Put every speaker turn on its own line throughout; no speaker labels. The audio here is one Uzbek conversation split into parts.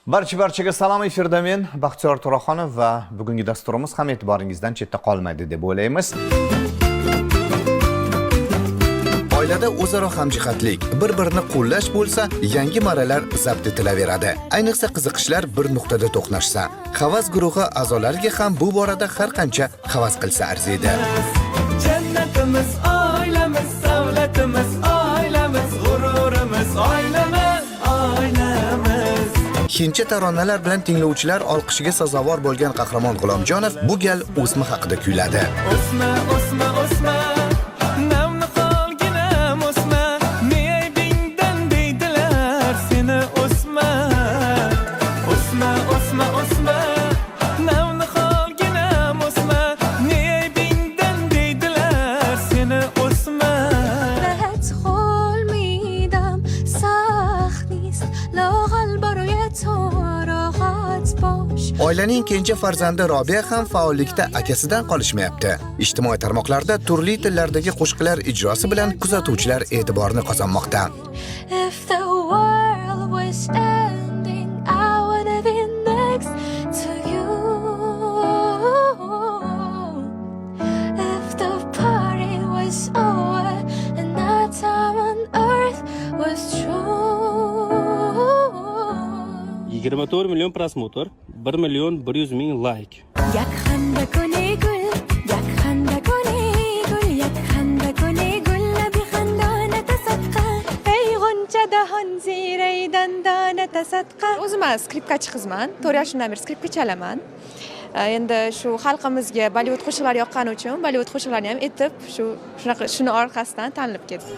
Barcha-barchaga salom, efirda men Baxtiyor To'raxonov va bugungi dasturimiz ham e'tiboringizdan chetda qolmaydi deb o'ylaymiz.
Oilada o'zaro hamjihatlik, bir-birini qo'llash bo'lsa, yangi marralar zabt etilaveradi. Ayniqsa qiziqishlar bir nuqtada to'qnashsa. Havas guruhi a'zolariga ham bu borada har qancha havas qilsa arziydi.
Jannatimiz oilamiz, davlatimiz oilamiz, g'ururimiz oilamiz, oilamiz.
Hindcha taronalar bilan tinglovchilar olqishiga sazovor bo'lgan Qahramon G'ulomjonov bu gal o'sma haqida kuyladi.
O'sma, o'sma, o'sma, navniholginam o'sma, ne aybingdan deydilar seni o'sma. O'sma, o'sma, o'sma, navniholginam o'sma, ne aybingdan deydilar seni o'sma.
بهت قول میدم سخت نیست لااقل برای تو راحت باش.
Oilaning kenja farzandi Robiya ham faollikda akasidan qolishmayapti. Ijtimoiy tarmoqlarda turli tillardagi qo'shiqlar ijrosi bilan kuzatuvchilar e'tiborini qozonmoqda.
If the world was ending, I wanna be next to you. If the party was over and our time on earth was true.
24 million просмотр, 1 million 100 ming layk.
یک خنده کنی گل، یک خنده کنی گل، یک خنده کنی گل، لبی خندانت صدقه.
Ey g'uncha dahon ziyray dandonata sadqa. O'zim skripkachi qizman, 4 yoshimdan beri skripka chalaman. Endi shu xalqimizga Bollivud qo'shiqlari yoqqani uchun Bollivud qo'shiqlarini ham aytib, shu shunaqa shuni orqasidan tanilib ketdim.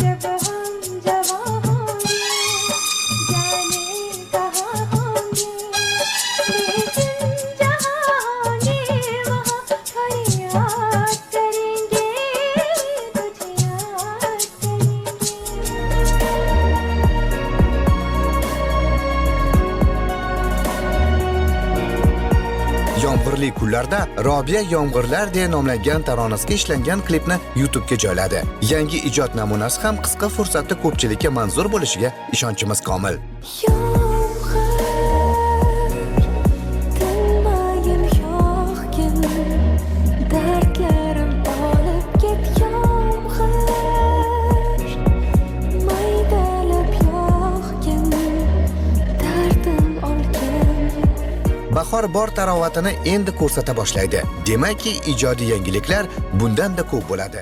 जब हम जवां होंगे, जाने कहाँ होंगे, लेकिन जहाँ होंगे वहाँ फरियाद करेंगे, तुझे याद करेंगे.
Yomg'irli kunlarda Robiya "Yomg'irlar" deya nomlangan taronasiga ishlangan klipni YouTube'ga joyladi. Yangi ijod namunasi ham qisqa fursatda ko'pchilikka manzur bo'lishiga ishonchimiz komil.
Yomg'ir tinmagin, yog'gin, dardlarim olib ket. Yomg'ir maydalab yog'gin, dardim olgin.
Bahor bor tarovatini endi ko'rsata boshlaydi. Demakki, ijodiy yangiliklar bundan-da ko'p bo'ladi.